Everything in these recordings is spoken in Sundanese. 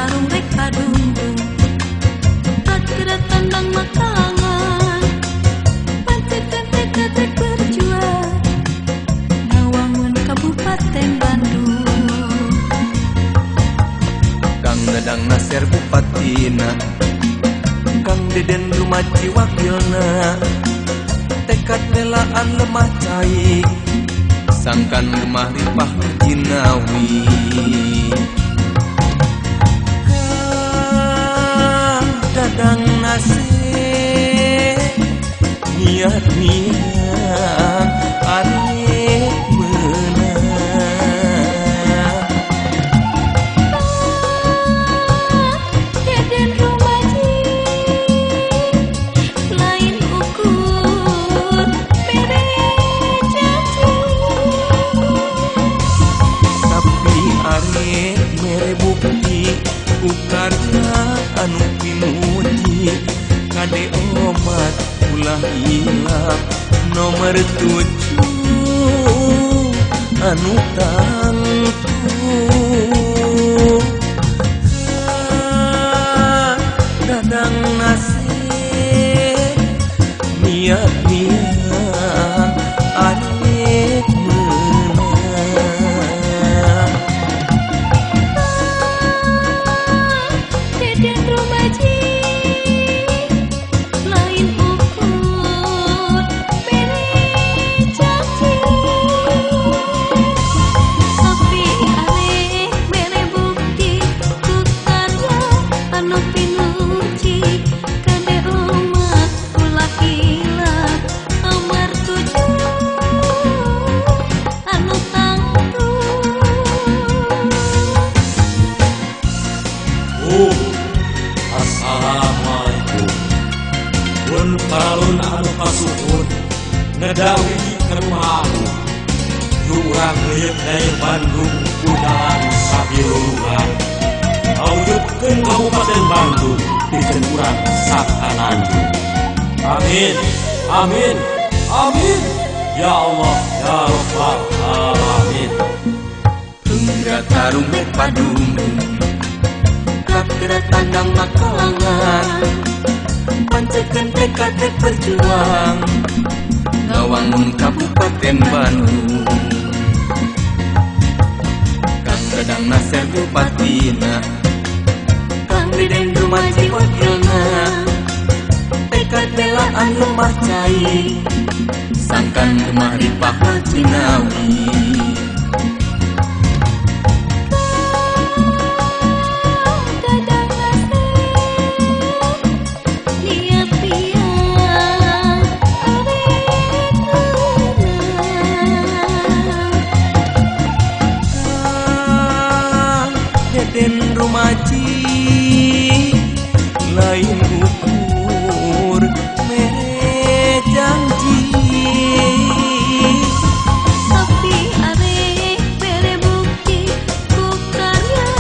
tarung rek padundung Kakera tandang makalangan Pancetkeun tekad rek berjuang Ngawangun Kabupaten Bandung. Kang Dadang Naser bupatina, Kang Deden Rumaji wakilna, tekad belaan lemah cai, sangkan lemah ripah jinawi. Kang Dadang Naser niat niat arek meunang. Deden Rumaji lain ukur mere janji, tapi arek mere bukti ku karya anu pimuji. Kade omat ulah hilap nomor 7 anu tangtu. Kang Dadang Naser niat niat arek meunang. Deden Rumaji lain ukur mere janji, tapi arek mere bukti ku karya anu pinuji. Kade umat ulah hilap nomor 7 anu tangtu. Oh, assalamualaikum. Pun paralun anu kasuhun ngedawi ka rumah aku. Urang leuyeut daerah Bandung ku jalan sabilulungan. Awujudkeun Kabupaten Bandung pikeun urang sakananjung. Amin, amin, amin. Ya Allah, ya Rabbal alamin. Tunggra tarung rek padundung, kakera tandang makalangan, pancetkeun tekad rek berjuang, ngawangun Kabupaten Bandung. Kang Dadang Naser bupatina, Kang Deden Rumaji wakilna, tekad belaan lemah cai, sangkan lemah ripah jinawi. Dadang Naser niat piang arek meunang. Kang Deden Rumaji lain ukur mere janji, tapi arek mere bukti ku karya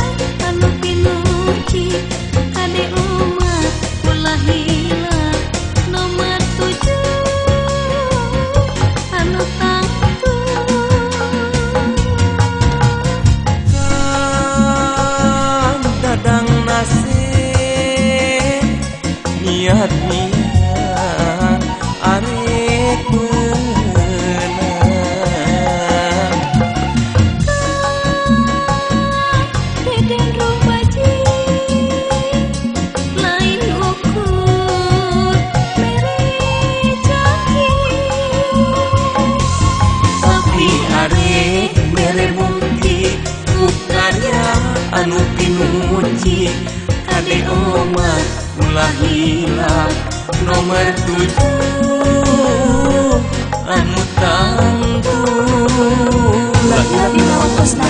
anu pinuji. Kade umat ulah hilap nomor 7 anu tangtu. Kang Dadang Naser niat niat arek meunang. Deden Rumaji lain ukur mere janji, tapi arek mere bukti ku karya anu pinuji. Kade omat ulah hilap nomor 7 anu tangtu. Ulah hilap dina waktosna.